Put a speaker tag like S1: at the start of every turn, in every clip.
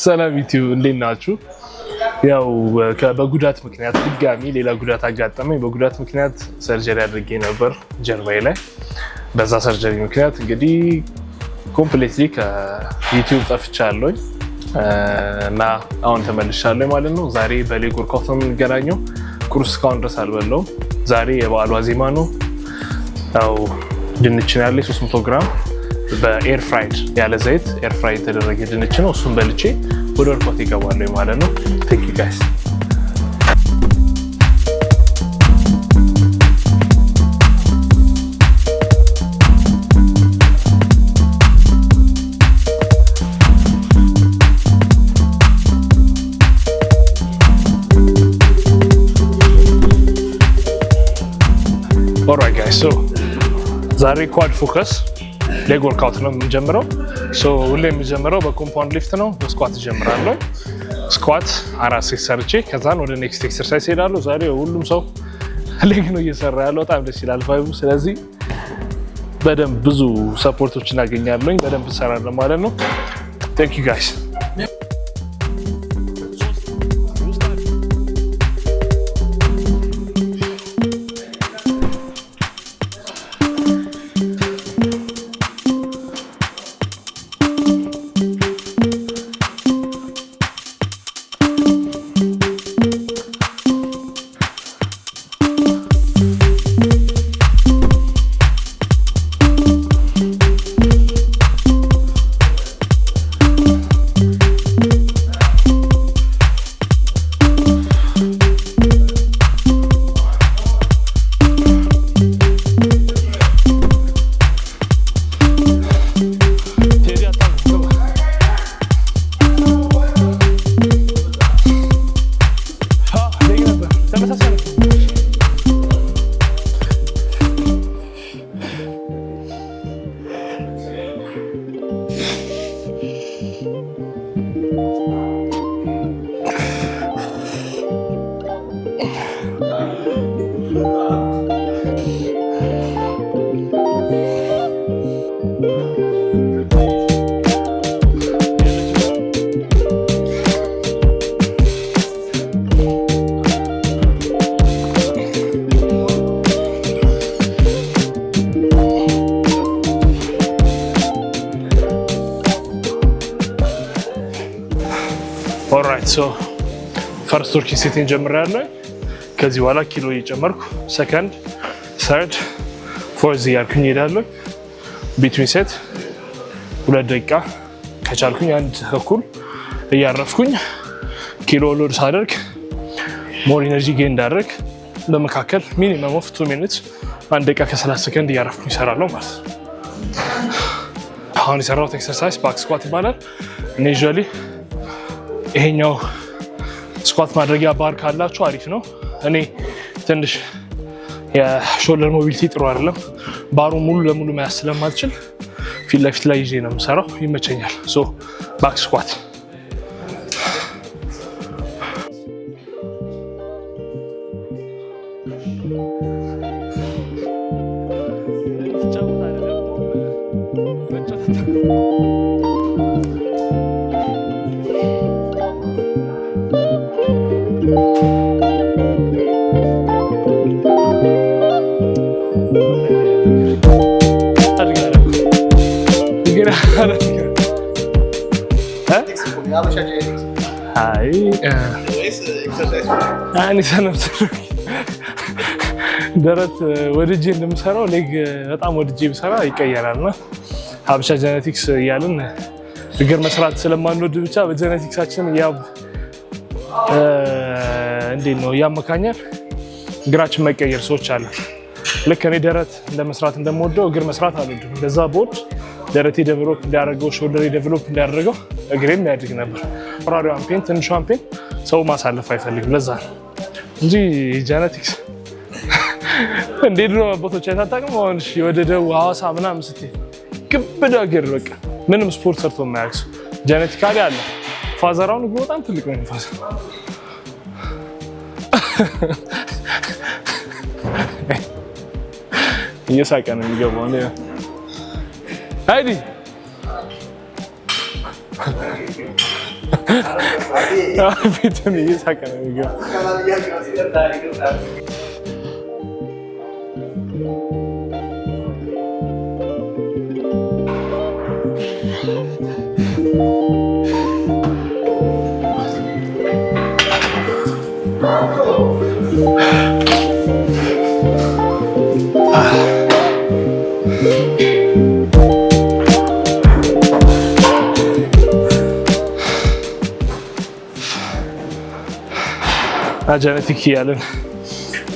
S1: ሰላም ዩቲዩብ፣ እንዴት ናችሁ? ያው በጉዳት ምክንያት ድጋሚ ሌላ ጉዳት አጋጠመኝ። በጉዳት ምክንያት surgery አድርጌ ነበር ጀርባዬ ላይ። በዛ surgery ምክንያት እንግዲህ completely ከዩቲዩብ ጠፍቻለሁኝ እና አሁን ተመልሻለሁ ማለት ነው። ዛሬ በ leg workout ነው የምንገናኘው። ቁርስ እስካሁን ድረስ አልበላውም። ዛሬ የበዓል ዋዜማ ነው። ያው ድንች ነው ያለ 300 ግራም በ air fried፣ ያለ ዘይት air fried የተደረገ ድንች ነው። እሱን በልቼ ወደ workout ይገባለሁ ማለት ነው። Thank you, guys. Alright guys, so ዛሬ quad focus leg workout ነው የምንጀምረው። So ሁሌ የምጀምረው በ compound lift ነው። በ squat እጀምራለሁ። Squat አራት set ሰርቼ ከዛን ወደ next exercise ሄዳለሁ። ዛሬ ሁሉም ሰው leg ነው እየሰራ ያለው። በጣም ደስ ይላል vibe ኡ። ስለዚህ በደንብ ብዙ support ኦች እናገኛለኝ። በደንብ እንሰራለን ማለት ነው። Thank you, guys. Alright, so first working set ኤን ጀምሬያለሁ። ከዚህ በኋላ ኪሎ እየጨመርኩ second፣ third፣ fourth እያልኩኝ እሄዳለሁ። Between set 2 ደቂቃ፣ ከቻልኩኝ አንድ ተኩል እያረፍኩኝ ኪሎ load ሳደርግ more energy gain እንዳደርግ በመካከል minimum of 2 minutes፣ 1 ደቂቃ ከ30 ሰከንድ እያረፍኩኝ ይሰራለሁ ማለት ነው። አሁን የሰራሁት exercise back squat ይባላል። እኔ usually ይሄኛው squat ማድረጊያ ባር ካላችሁ አሪፍ ነው። እኔ ትንሽ የ shoulder mobility ጥሩ አይደለም። ባሩ ሙሉ ለሙሉ መያዝ ስለማልችል ፊት ለፊት ላይ ይዤ ነው የምሰራው፣ ይመቸኛል። So back squat.
S2: የሀበሻ genetics
S1: አይ
S2: ወይስ exercise?
S1: እኔ ሰነፍ ደረት ወድጄ እንደምሰራው leg በጣም ወድጄ ብሰራ ይቀየራል። እና ሀበሻ genetics እያልን እግር መስራት ስለማንወድ ብቻ በ genetics ኣችን እንዴት ነው እያመካኛል እግራችን የማይቀየር ሰዎች አለ። ልክ እኔ ደረት እንደ መስራት እንደምወደው እግር መስራት አልወድም። እንደዛ ብወድ ደረቴ develop እንዲያደርገው፣ shoulder ኤ develop እንዲያደርገው እግሬም ያድግ ነበር። ራሪዋን pain፣ ትንሿን pain ሰው ማሳለፍ አይፈልግም። ለዛ ነው እንጂ genetics እንዴ ድሮ አባቶች አይታጣቅም። አሁን እሺ ወደ ደቡብ ሐዋሳ ምናምን ስትሄድ ግብዳ እግር፣ በቃ ምንም ስፖርት ሰርቶ የማያውቅ ሰው genetically አለ። Father አሁን እግሩ በጣም ትልቅ ነው። Father እየሳቀ ነው የሚገባው። አይዲ ፊትም እየሳቀ ነው የሚገባው። Genetic እያልን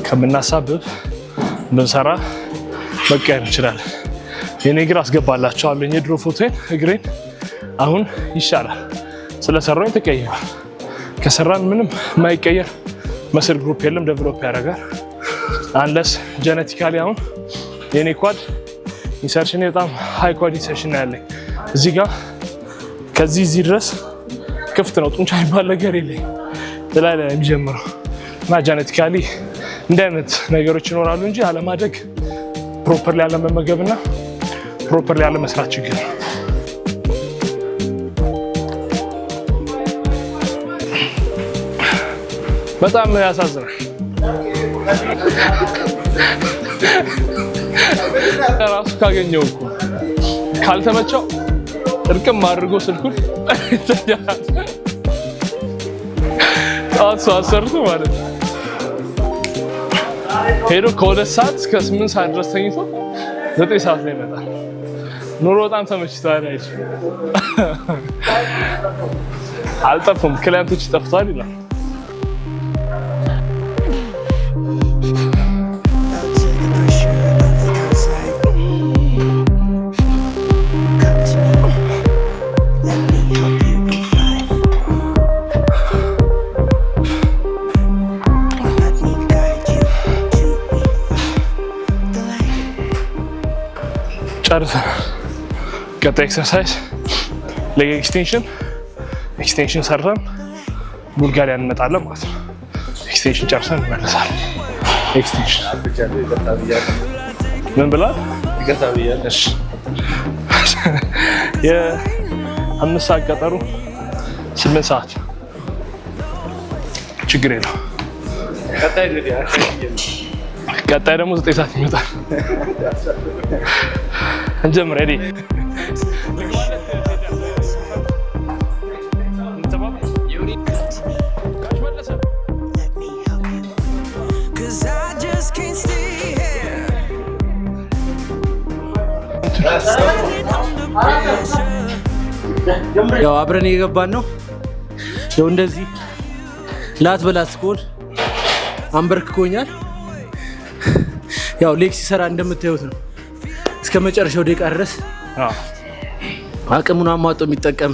S1: ከምናሳብብ ብንሰራ መቀየር እንችላለን። የኔ እግር አስገባላችኋለሁ የድሮ ፎቶዬን፣ እግሬን አሁን ይሻላል። ስለሰራኝ ተቀይሯል። ከሰራን ምንም የማይቀየር muscle group የለም፣ develop ያደርጋል። Unless genetically አሁን የኔ quad insertion በጣም high quad insertion ያለኝ እዚህ ጋር ከዚህ እዚህ ድረስ ክፍት ነው። ጡንቻ የሚባል ነገር የለኝ፣ ላይ ላይ የሚጀምረው። እና genetically እንዲህ አይነት ነገሮች ይኖራሉ እንጂ አለማደግ properly አለመመገብ እና properly አለመስራት ችግር ነው። በጣም ያሳዝናል። ራሱ ካገኘው እኮ ካልተመቸው እርቅም አድርጎ ስልኩን ጠዋት ሰው አሰርቶ ማለት ነው ሄዶ ከ2 ሰዓት እስከ 8 ሰዓት ድረስ ተኝቶ 9 ሰዓት ላይ ይመጣል። ኑሮ በጣም ተመችቷል። አይቼ አልጠፉም፣ client ኦች ጠፍተዋል ይላል።
S3: Felt the pressure of the outside. Come to me. Let me help you revive. Let me guide you to revive the light.
S1: ጨርሰናል። ቀጣይ exercise leg extension። Extension ሰርተን ቡልጋሪያ እንመጣለን ማለት ነው። Extension ጨርሰን እንመለሳለን። Extension ምን ብላል? እሺ፣ የ5 ሰዓት ቀጠሩ 8 ሰዓት፣ ችግር የለው። ቀጣይ ደግሞ 9 ሰዓት ይመጣል። እንጀምር። ሄዲ።
S3: Come to me. Let me help you.
S4: 'Cause I just can't stay here. Standing under pressure.
S5: ያው አብረን እየገባን ነው። ያው እንደዚህ ላት በላት ስኮን አንበርክኮኛል። ያው leg ሲሰራ እንደምታዩት ነው። እስከ መጨረሻው ደቂቃ ድረስ አቅሙን አሟጦ የሚጠቀም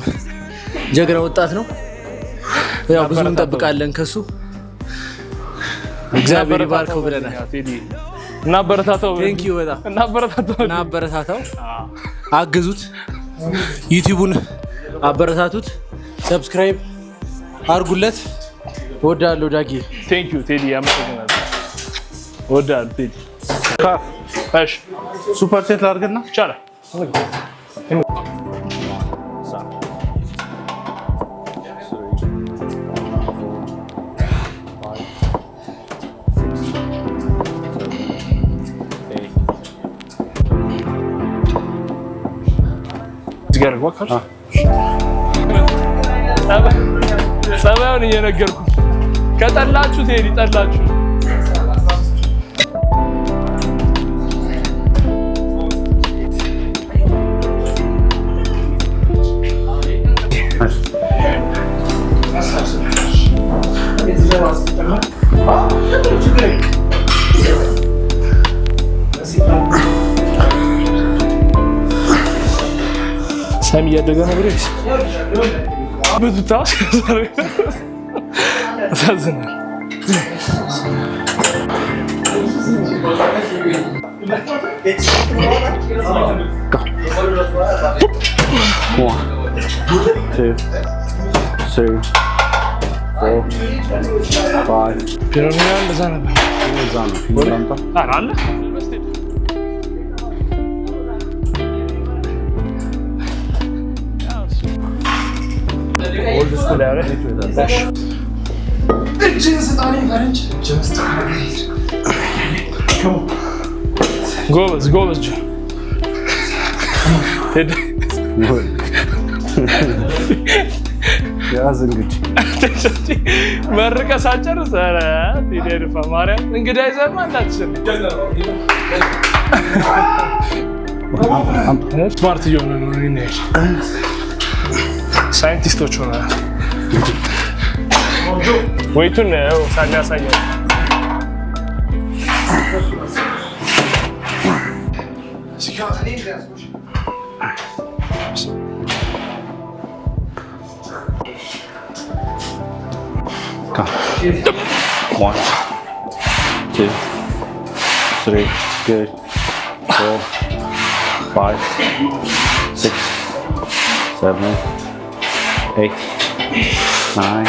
S5: ጀግና ወጣት ነው። ያው ብዙ እንጠብቃለን ከሱ። እግዚአብሔር ይባርከው ብለናል።
S1: እናበረታታው።
S5: Thank you በጣም።
S1: እናበረታታው።
S5: እናበረታታው፣ አግዙት፣ YouTube ኡን አበረታቱት፣ subscribe አርጉለት። እወዳለሁ ዳጊ።
S1: Thank you ቴዲ፣ አመሰግናለሁ። እወድሃለሁ ቴዲ። እሺ።
S6: Super set ላድርግና
S1: ይቻላል። እዚህ ጋር ግባ ካልሽ ጸባዩን እየነገርኩ ከጠላችሁ ቴዲ ጠላችሁ። ሳሚ እያደገ ነው ብሬስ በቱታ ያሳዝናል።
S6: One, two, three, four, five.
S1: ፒሮኒያ እንደዛ ነበር።
S6: እዛ ነው ላምጣ።
S1: ኧረ አለ። ዲስኩ ላይ አለ። ጎበዝ ጎበዝ ጆ። ቴዲ
S6: ያዝ እንግዲህ።
S1: መርቀህ ሳትጨርስ ኧረ ቴዲ አይደፋ ማርያም እንግዲህ አይዘማ እንዳትችል smart እየሆነ ነው። እኔ ሳይንቲስቶች ሆነናል። Weight ኡን ያው ያሳያል።
S6: One, two, three, good, four, 5, 6, 7, 8, 9,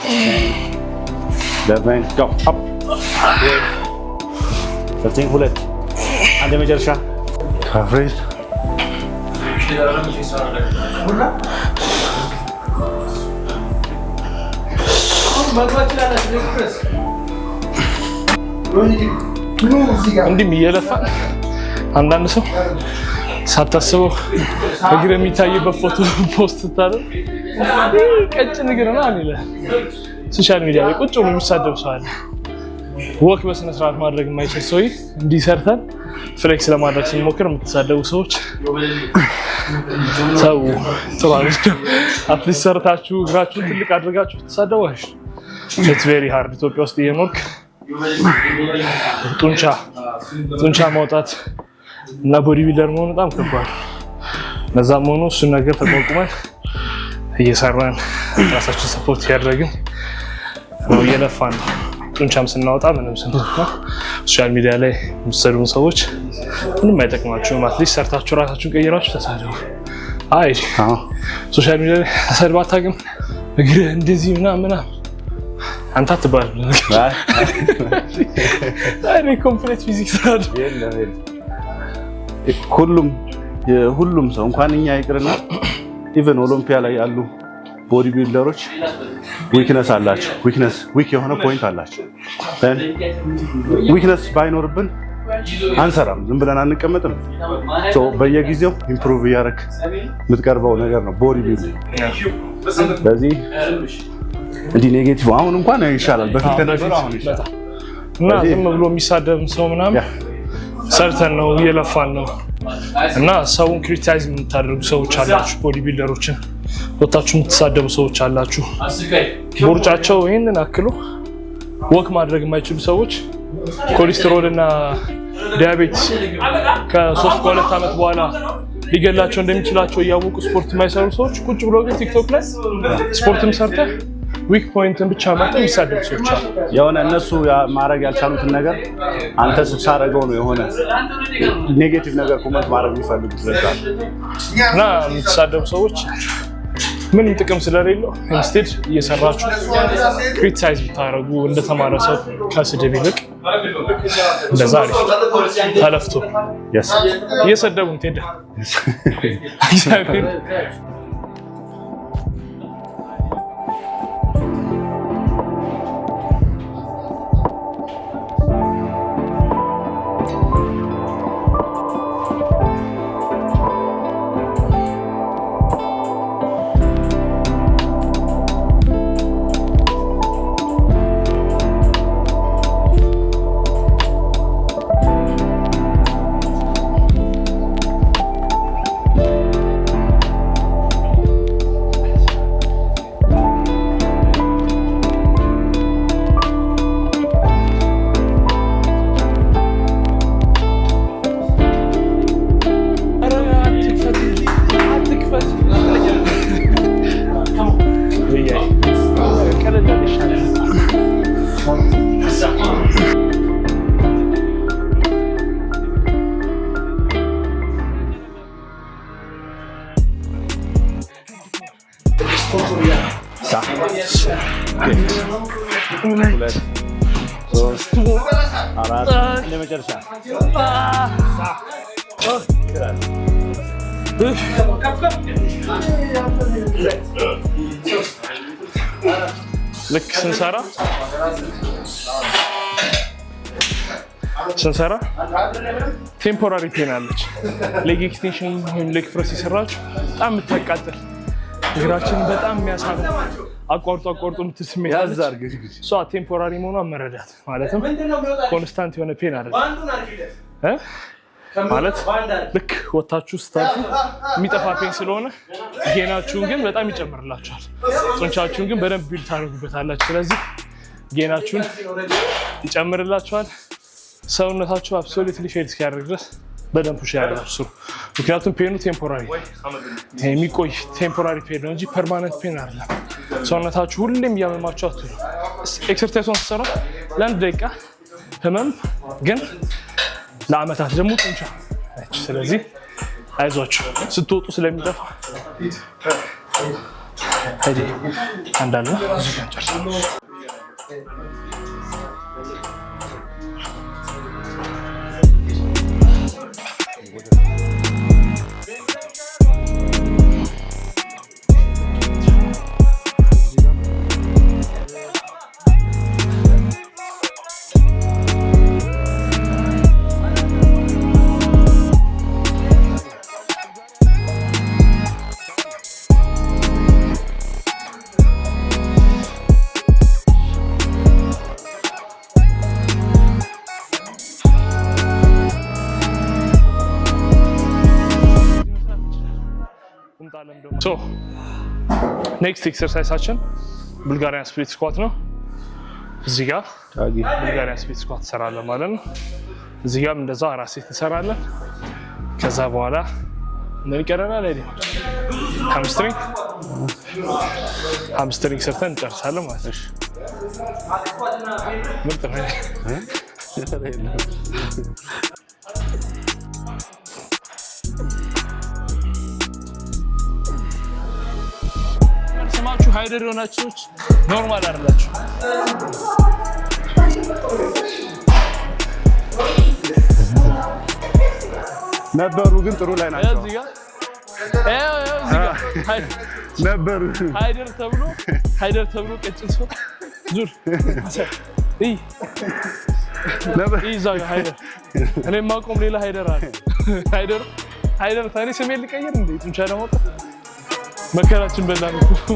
S6: 10, 11, go up. Good. 13 ሁለት አንድ የመጨረሻ calf raise.
S1: እንዲህም እየለፋን አንዳንድ ሰው ሳታስበው እግር የሚታይበት ፎቶ post ስታደርግ ቀጭን እግር ምናምን ይላል። Social media ላይ ቁጭ ብሎ የሚሳደብ ሰው አለ። Walk በስነ ስርዓት ማድረግ የማይችል ሰውዬ እንዲህ ሰርተን flex ለማድረግ ስንሞክር የምትሳደቡ ሰዎች ሰው ጥሩ አይደለም። At least ሰርታችሁ እግራችሁን ትልቅ አድርጋችሁ ትሳደቡ አይሽ። It's very hard ኢትዮጵያ ውስጥ እየኖርክ ጡንቻ ማውጣት እና body builder መሆን በጣም ከባድ ነው። ለዛም ሆኖ እሱን ነገር ተቋቁመን እየሰራን ራሳችን support እያደረግን ነው፣ እየለፋን ነው። ጡንቻም ስናወጣ ምንም ስንወጣ social media ላይ የምትሰድቡን ሰዎች ምንም አይጠቅማችሁም። At least ሰርታችሁ ራሳችሁን ቀይራችሁ ተሳደቡ። አይ social media ላይ ተሰድባ አታውቅም፣ እግርህ እንደዚህ ምናምን ምናምን አንተ አትባልም። እኔ complete physique
S6: ሁሉም ሰው እንኳን እኛ ይቅርና even ኦሎምፒያ ላይ ያሉ body builder ኦች weakness አላቸው። Weakness weak የሆነ point አላቸው። Weakness ባይኖርብን አንሰራም፣ ዝም ብለን አንቀመጥም። በየጊዜው improve እያደረክ የምትቀርበው ነገር ነው body building። ስለዚህ እንዲህ negative አሁን እንኳን ይሻላል፣ በፊት ከነበረው አሁን ይሻላል።
S1: እና ዝም ብሎ የሚሳደብ ሰው ምናምን ሰርተን ነው እየለፋን ነው። እና ሰውን criticize የምታደርጉ ሰዎች አላችሁ፣ body builder ኦችን ወታችሁ የምትሳደቡ ሰዎች አላችሁ። ቦርጫቸው ይህንን አክሎ walk ማድረግ የማይችሉ ሰዎች ኮሌስትሮል እና diabetes ከ3 ከ2 ዓመት በኋላ ሊገላቸው እንደሚችላቸው እያወቁ ስፖርት የማይሰሩ ሰዎች ቁጭ ብሎ ግን ቲክቶክ ላይ ስፖርትም ሰርተህ weak point ን ብቻ መርጠው የሚሳደቡ ሰዎች አሉ።
S6: የሆነ እነሱ ማድረግ ያልቻሉትን ነገር አንተ ስታደርገው ነው የሆነ negative ነገር comment ማድረግ የሚፈልጉት ለዛ ነው።
S1: እና የምትሳደቡ ሰዎች ምንም ጥቅም ስለሌለው instead እየሰራችሁ criticize ብታደርጉ እንደተማረ ሰው ከስድብ ይልቅ እንደዛ አሪፍ። ተለፍቶ እየሰደቡን ቴዳ እግዚአብሔር። ቀለል ያለ ይሻላል።
S6: ሁለት ሶስት አራት የመጨረሻ።
S1: ልክ ስንሰራ temporary pain አለች። Leg extension ወይም leg press የሰራችሁ በጣም የምታቃጥል፣ እግራችንን በጣም የሚያሳብ፣ አቋርጦ አቋርጦ የምትል ስሜት
S6: ያዝ
S1: አለች።
S6: አድርግ።
S1: እሷ temporary መሆኗን መረዳት፣ ማለትም constant የሆነ pain አይደለም እ? ማለት ልክ ወታችሁ ስታልፉ የሚጠፋ pain ስለሆነ gain ኣችሁን ግን በጣም ይጨምርላችኋል። ጡንቻችሁን ግን በደንብ build ታደርጉበታላችሁ። ስለዚህ gain ኣችሁን ይጨምርላችኋል። ሰውነታችሁ absolutely fail እስኪያደርግ ድረስ በደንብ push ያደርጋችሁ ስሩ። ምክንያቱም pain ኑ temporary የሚቆይ temporary pain ነው እንጂ permanent pain አይደለም። ሰውነታችሁ ሁሌም እያመማችሁ አትሉ። Exercise ኧን ስትሰራ ለአንድ ደቂቃ ህመም ግን ለአመታት ደግሞ ጡንቻ ነች። ስለዚህ አይዟችሁ፣ ስትወጡ ስለሚጠፋ። ሄዲ አንዳለ እዚህ ጋር እንጨርሳለን። So next exercise ኣችን Bulgarian split squat ነው። እዚህ ጋር Bulgarian split squat እንሰራለን ማለት ነው። እዚህ ጋርም እንደዛው አራት set እንሰራለን። ከዛ በኋላ ምን ይቀረናል? አይደል? Hamstring ሰርተን እንጨርሳለን ማለት ነው። ምርጥ ነው። ስማችሁ ሃይደር የሆናችሁ ሰዎች normal አይደላችሁ።
S6: ነበሩ ግን ጥሩ ላይ ናቸው።
S1: እዚህ ጋር፣ ይኸው፣ ይኸው እዚህ ጋር
S6: ነበሩ።
S1: ሃይደር ተብሎ ቀጭን ሰው፣ ዙር እይ።
S6: ነበር።
S1: እይ እዛ ጋር ሃይደር። እኔ የማውቀውም ሌላ ሃይደር አለ። ሃይደር ሃይደር፣ እኔ ስሜን ልቀይር እንዴ? ጡንቻ ለማውጣት መከራችን በላን እኮ።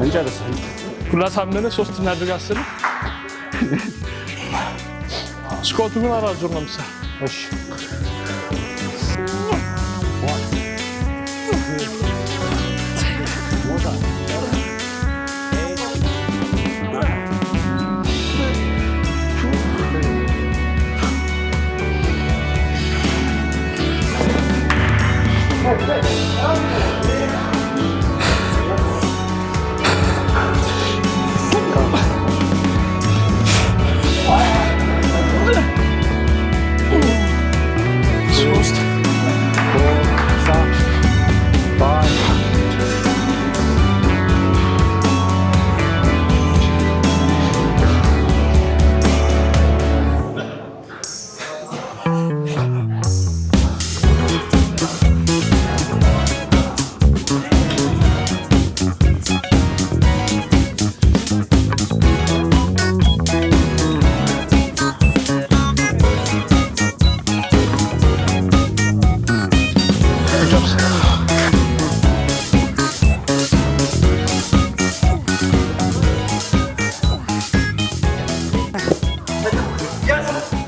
S6: እንጨርስ።
S1: ሁላ ሳምነ ሶስት እናድርግ፣ 10። Squat ኡ ግን አራት ዙር ነው የምትሰራው።
S6: እሺ።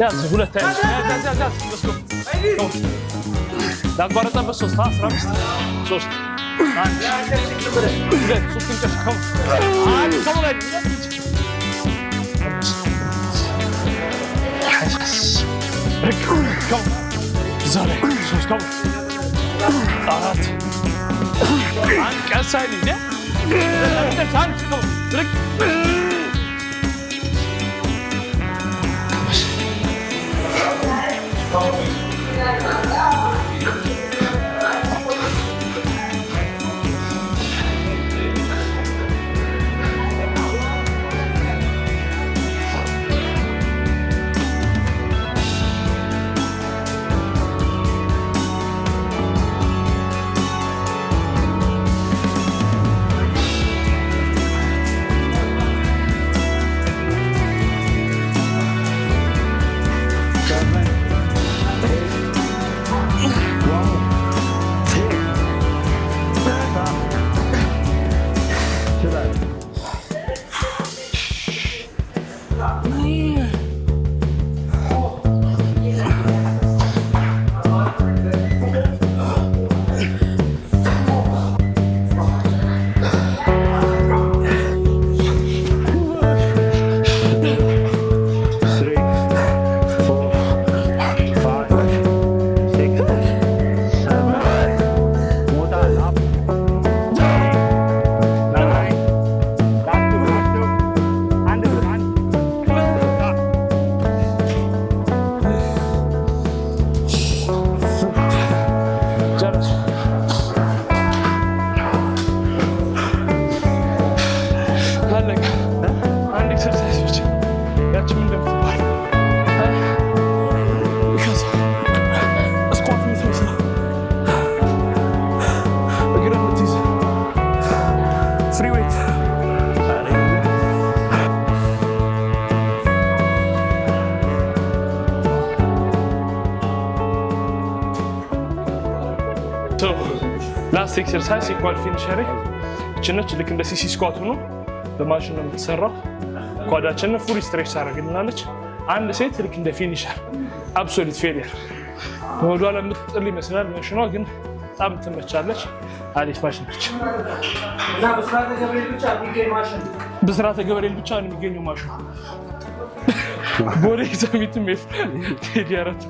S1: ያዝ ሁለት ያዝ ያዝ ያዝ ያዝ let's go ላቋረጠበት 3 15 3 1 2 3 እንጨርስ come on come on come ዛሬ 3 come 4 አንድ ቀስ አይልም አንድ come free weight. So last exercise የ quad finisher እችነች። ልክ እንደ sissy squat ሆኖ በማሽን ነው የምትሰራው። Quad ኣችንን full stretch ታደርግልናለች። አንድ set ልክ እንደ finisher absolute failure ወደኋላ የምትጥል ይመስላል ማሽኗ፣ ግን በጣም ትመቻለች። አሪፍ ማሽን ነች። ብስራተ ገብርኤል ብቻ ነው የሚገኘው ማሽኑ። ቦሌ ሰሚት ሜት ቴዲ አራት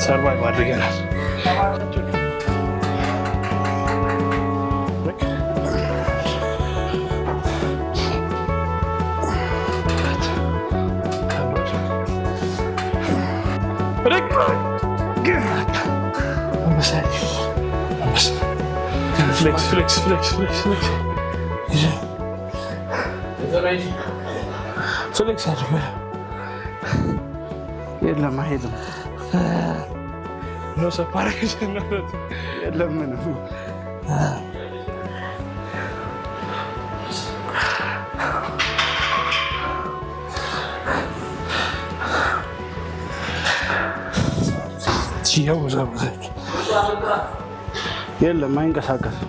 S1: Survive አድርገናል። Flex flex flex flex flex flex አድርገ
S6: የለም አይሄድም።
S1: No separation
S6: የለም ምንም። የለም አይንቀሳቀስም።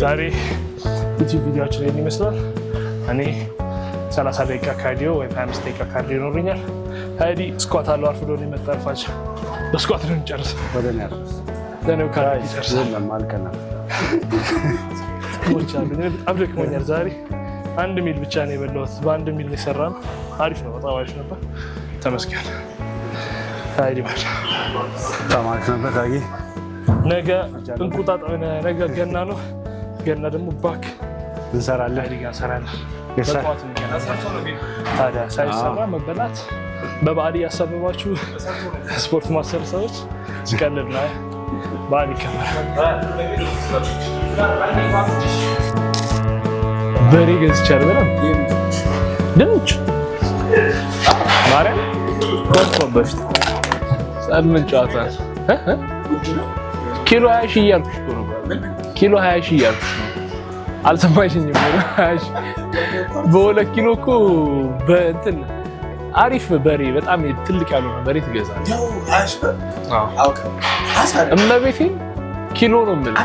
S1: ዛሬ ዩቲዩብ ቪዲዮችን ይህን ይመስላል። እኔ 30 ደቂቃ cardio ወይም 25 ደቂቃ cardio ይኖረኛል። ሀይዲ squat አለው አርፍዶ ነው የመጣ አርፋጅ። በ squat ነው የሚጨርስ።
S6: ወደ እኔ አድርስ።
S1: ለእኔው cardio ይጨርሳል።
S6: የለም አልቀናም።
S1: ሞቻለሁ። እኔ በጣም ደክሞኛል ዛሬ። አንድ meal ብቻ ነው የበላሁት። በአንድ meal ነው የሰራነው። አሪፍ ነው፣ በጣም አሪፍ ነበር። ተመስገን። ሀይዲ ማለት
S6: በጣም አሪፍ ነበር ዳጊ።
S1: ነገ እንቁጣጣ፣ ነገ ገና ነው። ገና ደግሞ back
S6: እንሰራለን።
S1: ኃይሌ ጋር እንሰራለን።
S6: Yes, sir.
S1: በጠዋት እንገናኛለን። ታዲያ ሳይሰራ መበላት በበዓል እያሳበባችሁ ስፖርት ማሰር ሰዎች ስቀልድ ነው። በዓል ይከበራል። በሬ ገዝቻለሁ። በጣም ድንች ማርያም ኮርኮ በፊት ምን ጨዋታ እ? ኪሎ 20 ሺህ እያልኩሽ እኮ ነው። ኪሎ 20 ሺህ እያልኩሽ ነው። አልሰማሽኝም? 20 ሺህ በ2 ኪሎ እኮ በእንትን አሪፍ በሬ፣ በጣም ትልቅ ያልሆነ በሬ ትገዛለህ። አዎ። እመቤቴን ኪሎ ነው የምልህ።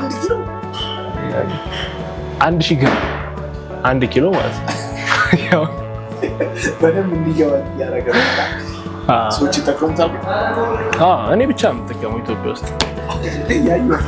S1: 1,000 ግራም 1 ኪሎ ማለት ነው። ያው
S2: በደንብ እንዲገባ እያደረገ ነው። ሰዎች ይጠቀሙታል።
S1: አዎ፣ እኔ ብቻ የምጠቀመው ኢትዮጵያ ውስጥ።
S2: ያዩት።